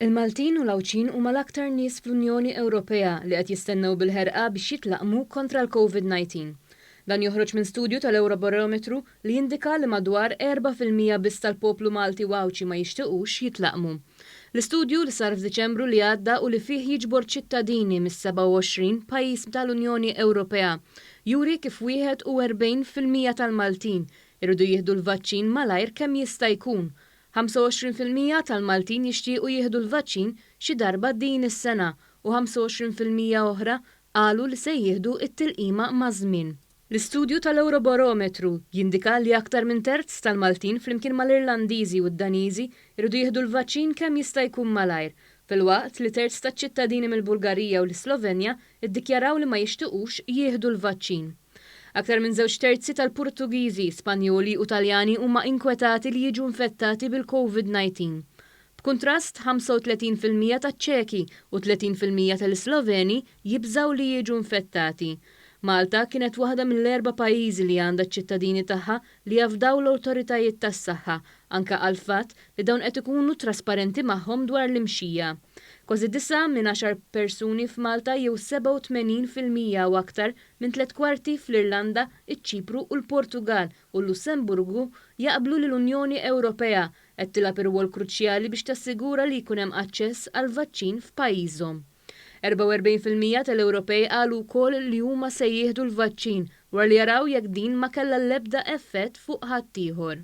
Il-Maltin u l-Għawdxin huma l-aktar nies fl-Unjoni Ewropea li qed jistennew bil-ħerqa biex jitlaqqmu kontra l-Covid-19. Dan joħroġ minn studju tal-Ewrobarometru li jindika li madwar 4% biss tal-poplu Malti u Għawdxi ma jixtiqux jitlaqqmu. L-istudju li sar f'Diċembru li għadda u li fih jiġbor ċittadini mis-27 pajjiż tal-Unjoni Ewropea juri kif 41% tal-Maltin iridu jieħdu l-vaċċin malajr kemm jista' jkun. 25% tal-Maltin jixtiequ jieħdu l-vaċċin xi darba din is-sena u 25% oħra qalu li se jieħdu t-tilqima maż-żmien. L-istudju tal-Ewrobarometru jindika li aktar minn terz tal-Maltin flimkien mal-Irlandiżi u d-Daniżi jridu jieħdu l-vaċċin kemm jista' jkun malajr, filwaqt li terz taċ-ċittadini mill-Bulgarija u l-Islovenja ddikjaraw li ma jixtiqux jieħdu l-vaċċin. Aktar minn żewġ terzi tal-Portugiżi, Spanjoli u Taljani huma inkwetati li jiġu infettati bil-Covid 19. B'kuntrast, 35% taċ-Ċeki u 30% tal-Isloveni jibżgħu li jiġu infettati. Malta kienet waħda mill-erba' pajjiżi li għandha ċ-ċittadini tagħha li jafdaw l-awtoritajiet tas-saħħa, anke għall-fatt li dawn qed ikunu trasparenti magħhom dwar l-imxija. Kważi disgħa minn għaxar persuni f'Malta jew 87% u aktar minn tliet kwarti fl-Irlanda, iċ-Ċipru u l-Portugall u l-Lussemburgu jaqblu li l-Unjoni Ewropea qed tilgħab irwol kruċjali biex tassigura li jkun hemm aċċess għall-vaċċin f'pajjiżhom. 44% tal-Ewropej qalu wkoll li huma se jieħdu l-vaċċin wara li jaraw jekk din ma kellha l-ebda effett fuq ħaddieħor.